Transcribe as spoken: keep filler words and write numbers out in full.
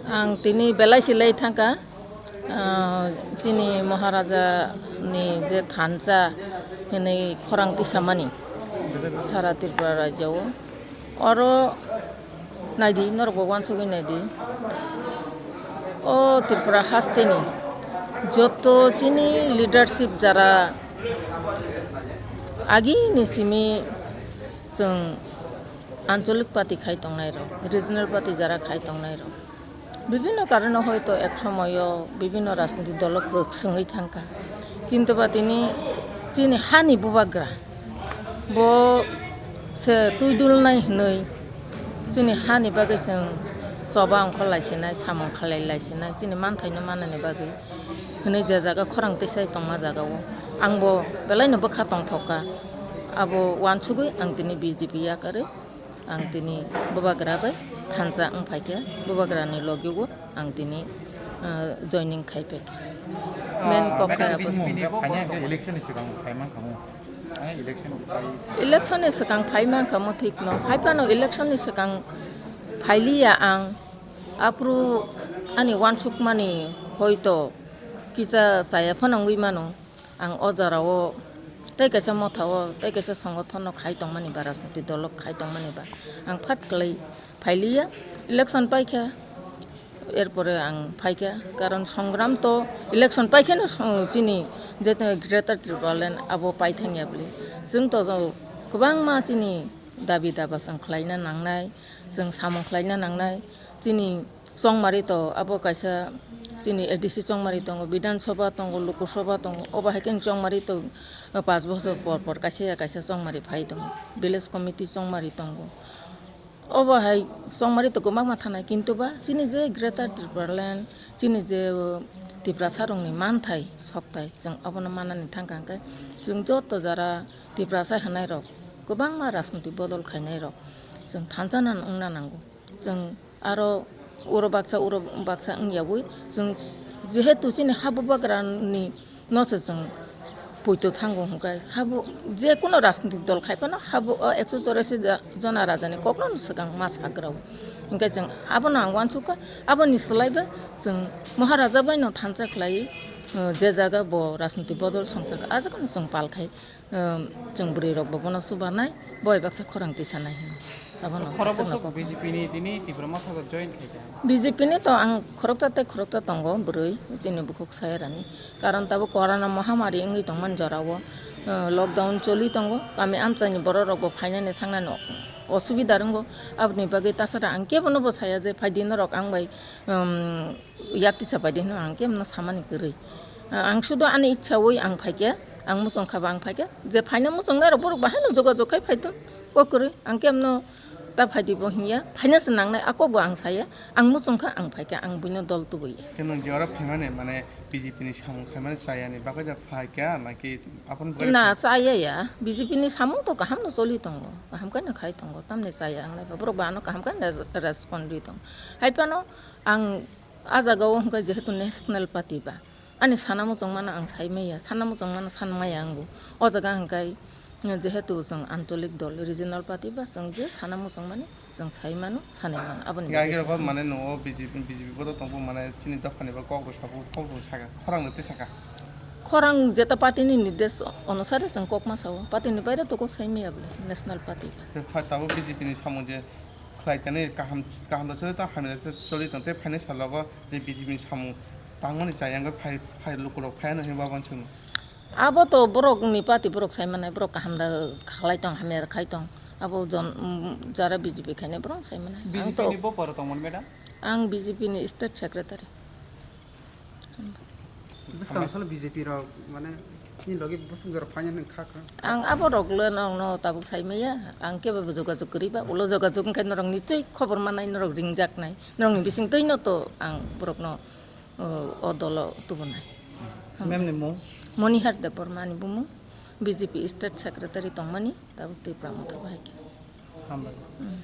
Ang tini belai silai thangkha, ah, chini Maharaja ni je thansa hinwi khorang tisamani sara Tripura rajyo o. Oro naidi, norok bo uansugwi naidi. O Tripura hasteni joto chini leadership jara agini simi chwng anchalik party khai tongnai rok, regional party jara khai tongnai rok, bibhinno karone hoito ek somoyo bibhinno rajniti dolo kwchwngwi thangkha. Kintu ba tini chini hani bubagra bo se twi dulnai hwnwi chini hani bagwi chwng choba ongkhor laisinai, samung khlai laisinai, chini manthaino manani bagwi hwnwi je jaga khorang tisai tongma jagao ang bo belaino bwkha tongthokha. Abo uansugwi ang tini B J P yakarwi ang tini bubagra bai thansa wng phaikha, bubagrani logio ang tini, ah, joining khai phaikha. Main kok khe abo se. Election ni swkang phai mankha mo? Election ni swkang phai mankha mo thik no. Hai phano election ni swkang phailiya ang. Aphuru ani uansukmani hoito kisa chaya phano wngwi mano. Ang o jorao tei kaisa motha o tei kaisa songothon no khai tongmani ba, rajniti dolo khai tongmani ba ang phat kwlai phailiya. Election paikha, erpore ang phaikha, karon songram to election paikheno chini je Greater Tipraland abo paithangya bwle. Chwng to kwbangma chini dabi daba chwng khlaina nangnai, chwng samung khlaina nangnai. Chini chongmari to abo kaisa chini A D C chongmari tongo, Bidhan Sabha tongo, Lok Sabha tongo, obo hai khe chongmari to, uh, panch bochor por por kaisa ya kaisa chongmari phai tongo, village committee chongmari tongo. Obo hai chongmari to kwbangma thanai, kintu ba chini je Greater Tipraland, chini je, uh, Tiprasa rokni manthai sokthai, chwng abono manani thangkha hwnkhe chwng joto jara Tiprasa hwnai rok kwbangma rajniti bodol khainai rok chwng thansa nan wngna nango. Chwng aro uro baksa, uro baksa wngyawi chwng jehetu chini ha bubagrani no se chwng poito thango hwnkhe, habo je kuno rajnitik dol khai phano habo o ekso chorasi ja-, jona rajani kokno swkang ma sagrao. Hwnkhe chwng abono ang uansukha, aboni swlaiba chwng Maharaja bai no thansa khlaiwi, uh, je jaga bo rajnitik bodol songchakha, a jagano chwng pal khai. Ehm, chwng bwrwi rok bo bono chubanai, bo bai baksa khorang tisanai hino. Abono khorok aswkno bosok kok B J P ni tini Tipra Motha join khai kha. B J P ni to ang khoroksa tei khoroksa tongo bwrwi, chini bukhuk sayarani. Karon tabuk corona mahamari wngwi tongmani jorao, eh, lockdown choli tongo. Kami amchaini borok rok bo phainani thangnani osubida rwngo. Aboni bagwi tasara ang kebono bo saya je phaidi norok ang bai, ehm, yak tisa pai di hino ang khe mano samani kwrwi. Ah, ang sudo ani ichha wi ang phaikhe, ang muchung kha ba ang phaikhe, je phaina muchungnai rok borok bahai no jogajog khai phai thung, kok kwrwi ang khe mano ta phai di bo hinya, phaina se nangnai a kok bo ang saya, ang muchung kha ang phaikhe, ang buino dol tubui. Khe nwng je oro phaimani mane B J P ni samung khaimani chayani bagwi da phaikha naki aboni bagwi? Na, chaya ya, B J P ni samung to kaham no choli tongo, kaham khe no khai tongo, tamni chaya ang nai ba borok ba ano kaham khe no res-, respond ri tongo. Hai phano ang A jaga o hwnkhe jehetu national party ba, ani sana muchung mano ang sai maya, sana muchung mano san maya ang bo. O jaga hwnkhe jehetu chwng antolik dol, regional party ba, chwng je sana muchung mani chwng sai mano, sanwi mano, aboni bagwi Gagi se rok ang mane no B J P, B J P bodo tongbo mane chini dophani ba kok rw sabo, kok rw saka, khorang rw tisaka. Khorang jeta party ni nirdesh onusare chwng kok ma sao, party ni baire to kok sai maya bwle, national party ba. Tei pha tabuk B J P ni samung je khlai tani kaham, kaham da choli tong, hamya da choli tong, tei phainai salogo je B J P ni samung tangmani chayang phai, phai lukurok phaiano hinwi wansukno. Abo to borokni party borok sai manai, borok kaham da khlai tong, hamya da khai tong. Abo jon, mm, jara B J P khainai borok sai manai. Ang B J P to ni bo poro tongmani madam? Ang B J P ni state secretary. Bwskang salo B J P rok mane ni logi bwswk jora phaina nang kha kha. Ang abo rok le norok no tabuk sai maya, ang kebo bo jogajog kwrwi ba, ulo jogajog wngkhe norok ni twi khobor manai, norok ringjaknai, norok ni bising twi no to ang borok no, o, o dolo tubunai. Ma'am ni mung? Monihar Debbarma ni bumung, B J P state secretary tongmani, tabuk Tipra Motha bahai khe. Hambai. Hmm.